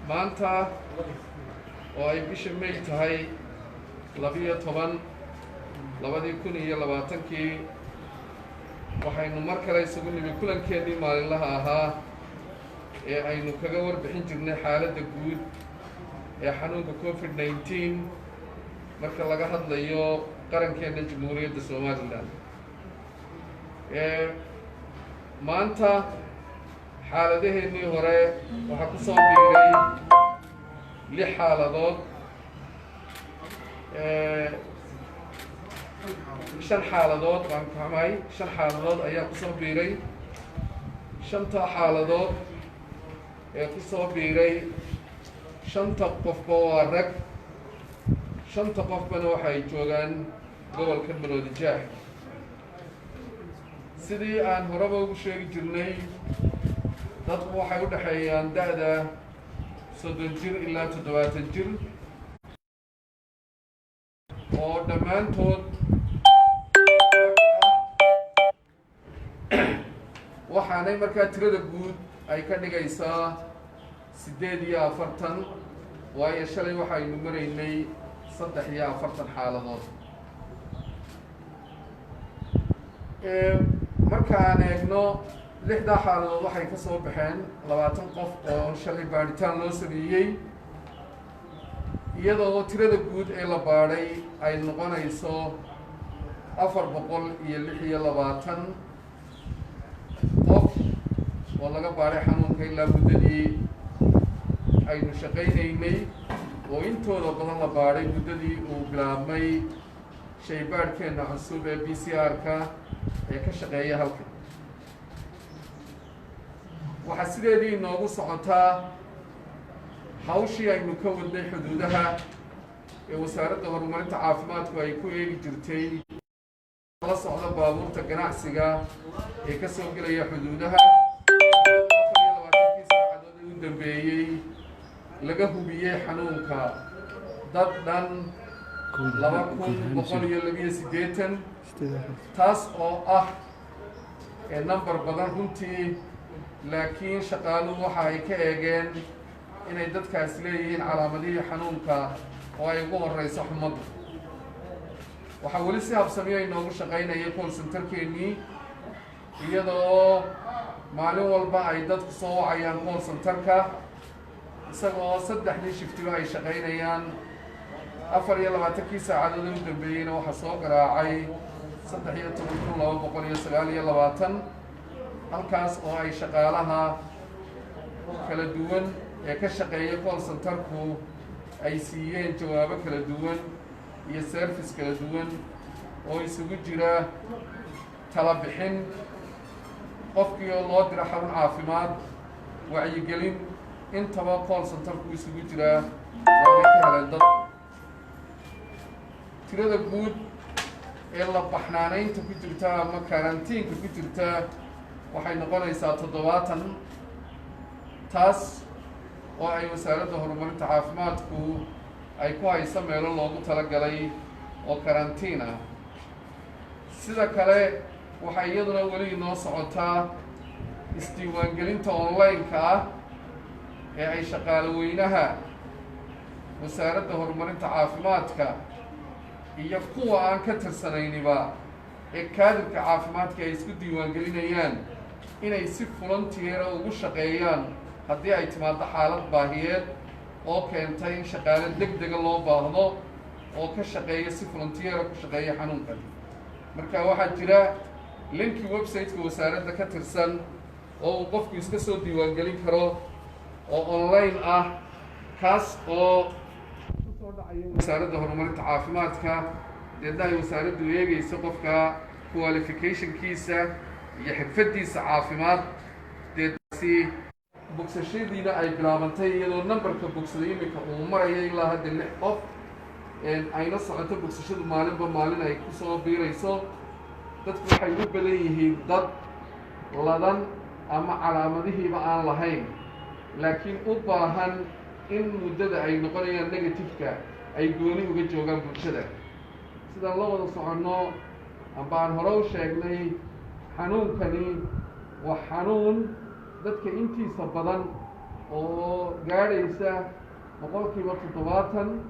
Maanta oo ay bisha May tahay 12, 2020-kii, waxaynu mar kale isugu nimi kulankeenii maalinlaha ahaa ee aynu kaga warbixin jirnay xaaladda guud ee xanuunka COVID-19 marka laga hadlayo qarankeenna Jamhuuriyadda Somaliland. Maanta xaaladaheennii hore waxaa ku soo biiray lix xaaladood, shan xaaladood waan fahmay, shan xaaladood ayaa kusoo biiray. Shanta xaaladood ee kusoo biiray, shanta qofba waa rag, shanta qofbana waxay joogaan gobolka Maroodi Jeex. Sidii aan horeba ugu sheegi jirnay, dadku waxay u dhexeeyaan da'da 30 jir ilaa 70 jir, oo dhammaantood ah. Waxaanay markaa tirada guud ay ka dhigaysaa 48, waayo shalay waxaynu maraynay 43 xaaladood. Marka aan eegno lixdaa xaaladood, waxay ka soo baxeen 20 qof oo shalay baadhitaan loo sameeyey, iyadoo tirada guud ee la baadhay ay noqonayso 426 qof oo laga baadhay xanuunka ilaa muddadii aynu shaqaynaynay, oo intooda badan la baadhay muddadii uu bilaabmay shaybaadhkeenna cusub ee PCR-ka ee ka shaqeeya halkan. Waxaa sideedii inoogu socotaa hawshii aynu ka wadnay xuduudaha ee Wasaaradda Horumarinta Caafimaadku ay ku eegi jirtay la socda baabuurta ganacsiga ee ka soo gelaya xuduudaha. 24-kii saacadood ee u dambeeyey laga hubiyey xanuunka dad dhan 2182, taas oo ah number badan runtii, laakiin shaqaaluhu waxa ay ka eegeen inay dadkaas leeyihiin calaamadihii xanuunka oo ay ugu horeyso xumaddu. Waxaa weli si habsamiya inoogu shaqaynaya call centerkeennii, iyadoo maalin walba ay dadku soo wacayaan call centerka, isagoo saddexdii shiftiba ay shaqaynayaan. 24-kii saacadood u dambeeyeyna waxaa soo garaacay 13,229, halkaas oo ay shaqaalaha kala duwan ee ka shaqeeya call centerku ay siiyeen jawaabo kala duwan iyo service kala duwan oo isugu jira tala bixin, qofkii oo loo diro xarun caafimaad, wacyigelin, intaba call centerku isugu jiraa waanay ka heleen dad. Tirada guud ee la baxnaanaynta ku jirta ama karantiinka ku jirta waxay noqonaysaa 70, taas oo ay Wasaaradda Horumarinta Caafimaadku ay ku hayso meelo loogu talagalay oo karantiin ah. Sida kale, waxay iyaduna weli inoo socotaa isdiiwaangelinta online-ka ah ee ay shaqaale weynaha Wasaaradda Horumarinta Caafimaadka iyo kuwa aan ka tirsanayniba ee kaadirka caafimaadka ay isku diiwaangelinayaan inay si volunteer ah ugu shaqeeyaan haddii ay timaado xaalad baahiyeed oo keentay in shaqaale deg dega loo baahdo oo ka shaqeeya, si volunteer ah ku shaqeeya xanuunkan. Marka waxaa jira linki website-ka wasaaradda ka tirsan oo uu qofku iska soo diiwaangelin karo oo online ah, kaas oo kusoo dhacaya Wasaaradda Horumarinta Caafimaadka, deedna ay wasaaraddu eegeyso qofka qualificationkiisa iyo xirfaddiisa caafimaad. Deedsi bogsashadiina ay bilaabantay, iyadoo numberka bogsaday iminka uu maraya ilaa hadda lix qof, ayna socoto bogsashadu, maalinba maalin ay kusoo biirayso. Dadku waxay u badan yihiin dad ladan ama calaamadihiiba aan lahayn, laakiin u baahan in muddada ay noqonayaan negative-ka ay gooni uga joogaan bulshada. Sidaan la wada soconno amba aan hore u sheegnay, xanuunkani waa xanuun dadka intiisa badan Oo gaadhaysa 70%,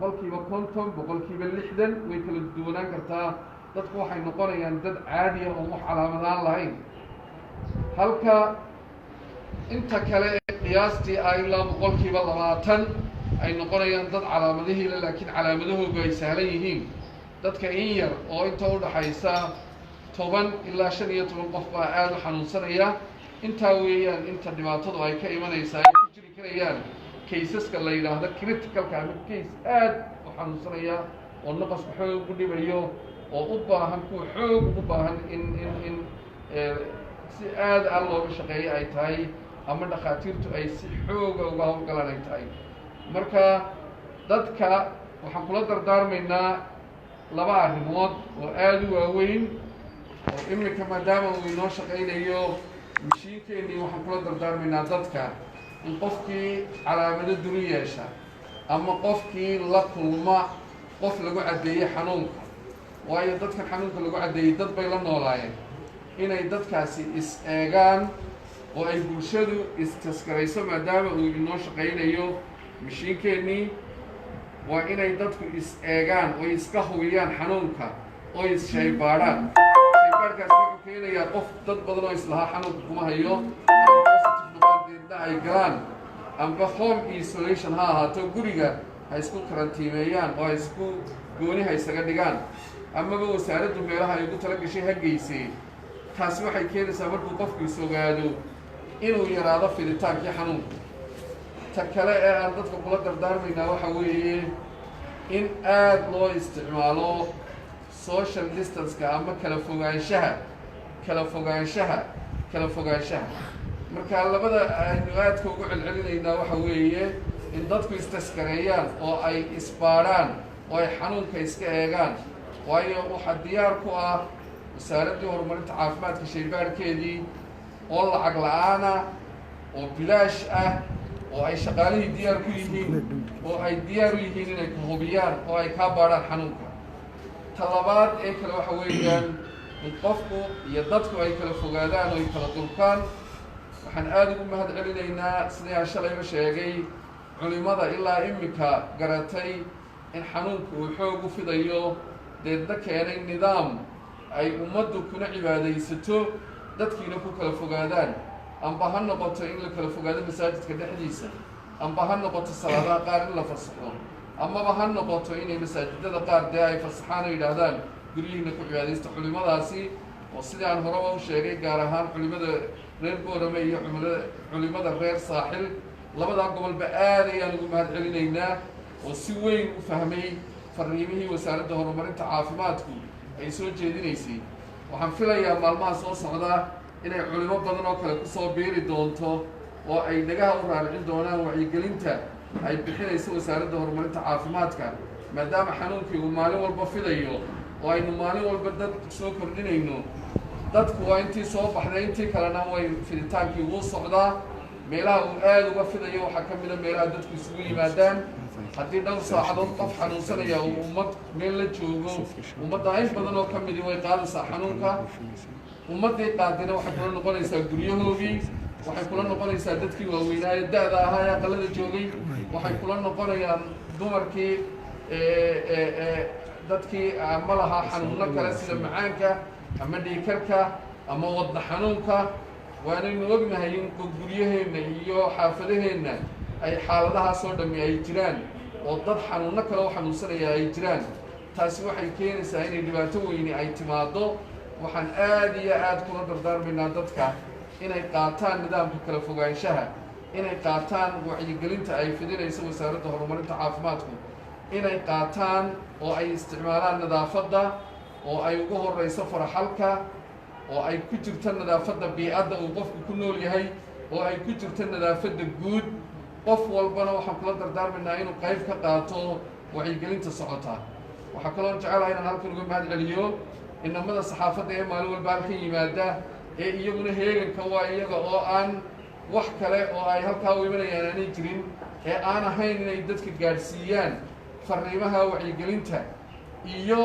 50%, 60%, way kala duwanaan kartaa. Dadku waxay noqonayaan dad caadiya oon wax calaamadaan lahayn, halka inta kale ee qiyaastii ah ilaa 20% ay noqonayaan dad calaamadihii le, laakiin calaamadahoogu ay sahlan yihiin. Dadka in yar oo inta udhaxaysa 10 ilaa 15 qof baa aada u xanuunsanaya. Intaa weeyaan inta dhibaatadu ay ka imanaysaa, ay ku jiri karayaan cases-ka la yidhaahdo critical-ka ama case aada u xanuunsanaya oo naqasku xoog u dhibayo oo u baahan, kuwa xoog ugu baahan in si aada a looga shaqeeyo ay tahay ama dhakhaatiirtu ay si xooga uga howlgalaan ay tahay. Marka dadka waxaan kula dardaarmaynaa laba arrimood oo aada u waaweyn oo iminka, maadaama uu inoo shaqaynayo mashiinkeenii, waxaan kula dardaarmaynaa dadka in qofkii calaamado duri yeesha ama qofkii la kulma qof lagu caddeeyey xanuunka, waayo dadkan xanuunka lagu caddeeyey dad bay la noolaayeen, inay dadkaasi is-eegaan oo ay bulshadu is-test-garayso. Maadaama uu inoo shaqaynayo mashiinkeenii, waa inay dadku is-eegaan oo iska hubiyaan xanuunka oo is-shaybaadhaan. Shaybaadhkaasi wuxuu keenayaa qof dad badan oo islahaa xanuunka kuma hayo inay positive noqdaan, deedna ay galaan amba home isolation ha ahaato, guriga ha isku karantiimeeyaan oo ha isku gooni ha isaga dhigaan, amaba wasaaraddu meelaha ay ugu tala gashay ha geysee. Taasi waxay keenaysaa markuu qofku is ogaado inuu yaraado fiditaankii xanuunka. Ta kale ee aan dadka kula dardaarmaynaa waxa weeye in aada loo isticmaalo social distance-ka ama kala fogaanshaha, kala fogaanshaha, kala fogaanshaha. Marka labada aynu aadka ugu celcelinaynaa waxa weeye in dadku is-test-gareeyaan oo ay isbaadhaan oo ay xanuunka iska eegaan, waayo waxaa diyaar ku ah Wasaaraddii Horumarinta Caafimaadka shaybaadhkeedii oo lacag la-aana oo bilaash ah oo ay shaqaalihii diyaar ku yihiin oo ay diyaar u yihiin inay ku hubiyaan oo ay kaa baadhaan xanuunka. Ta labaad ee kale waxa weeyaan in qofku iyo dadku ay kala fogaadaan oo ay kala durkaan. Waxaan aada ugu mahad celinaynaa, sidii aan shalayba sheegay, culimada ilaa iminka garatay in xanuunku uu xoog u fidayo, deedna keenay nidaam ay ummaddu kuna cibaadaysato, dadkiina ku kala fogaadaan. Amba ha noqoto in la kala fogaado masaajidka dhexdiisa, amba ha noqoto salaadaha qaar in la fasaxo, amaba ha noqoto inay masaajidada qaar dee ay fasaxaan oo yidhaahdaan guryihiina ku cibaadaysta. Culimadaasi oo sidii aan horeba u sheegay, gaar ahaan culimada reer Boorame iyo culimada reer Saaxil, labadaa gobolba aad ayaan ugu mahad celinaynaa oo si weyn u fahmay fariimihii Wasaaradda Horumarinta Caafimaadku ay soo jeedinaysay. Waxaan filayaa maalmaha soo socda inay culimo badan oo kale kusoo biiri doonto oo ay dhagaha u raaricin doonaan wacyigelinta ay bixinayso Wasaaradda Horumarinta Caafimaadka, maadaama xanuunkii uu maalin walba fidayo oo aynu maalin walba dad soo kordhinayno. Dadku waa intii soo baxday, intii kalena way fiditaankii wuu socdaa. Meelaha uu aada uga fidayo waxaa ka mida meelaha dadku isugu yimaadaan. Haddii dhowr saacadood qof xanuunsanaya uu ummad meel la joogo, ummadda in badan oo ka midi way qaadaysaa xanuunka. Ummaddii qaadina waxay kula noqonaysaa guryahoogii, waxay kula noqonaysaa dadkii waaweynaaye da-da ahaa ee aqalada joogay, waxay kula noqonayaan dumarkii, dadkii ama lahaa xanuuno kale sida macaanka ama dhiigkarka ama wadna xanuunka. Waanaynu ognahay in guryaheenna iyo xaafadaheenna ay xaaladahaas oo dhammi ay jiraan oo dad xanuuno kale oo xanuunsanaya ay jiraan. Taasi waxay keenaysaa inay dhibaato weyni ay timaado. Waxaan aada iyo aada kula dardaarmaynaa dadka inay qaataan nidaamka kala fogaanshaha, inay qaataan wacyigelinta ay fidinayso Wasaaradda Horumarinta Caafimaadku, inay qaataan oo ay isticmaalaan nadaafadda oo ay ugu horeyso faraxalka, oo ay ku jirto nadaafadda bii'adda uu qofku ku nool yahay, oo ay ku jirto nadaafadda guud. Qof walbana waxaan kula dardaarmaynaa inuu qayb ka qaato wacyigelinta socota. Waxaa kaloon jecelahay inaan halkan uga mahad celiyo inamada saxaafadda ee maalin walba halkan yimaada ee iyaguna heeganka waa iyaga oo aan wax kale oo ay halkaa u imanayaan aanay jirin ee aan ahayn inay dadka gaadhsiiyaan fariimaha wacyigelinta iyo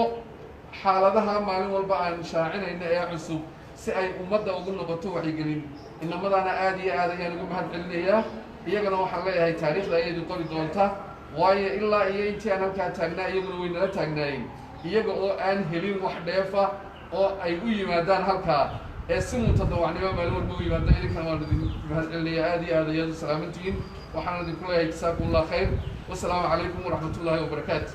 xaaladaha maalin walba aan shaacinayna ee cusub. Si ay ummadda ugu noqoto wacyigelin. Inamadaana aada iyo aad ayaan ugu mahad celinayaa. Iyagana waxaan leeyahay, taariikhda ayay idin qori doonta, waayo ilaa iyo intii aan halkaa taagnaa iyaguna way nala taagnaayeen, iyaga oo aan helin wax dheefa oo ay u yimaadaan halkaa, ee si mutadawacnimo maalin walba u yimaado. Idinkana waan idin mahad celinaya, aada iyo aad ayaad u salaamantihiin. Waxaan idinku leeyahay jasaakum Allah khayr. Wasalaamu calaykum waraxmat ullaahi wabarakaatu.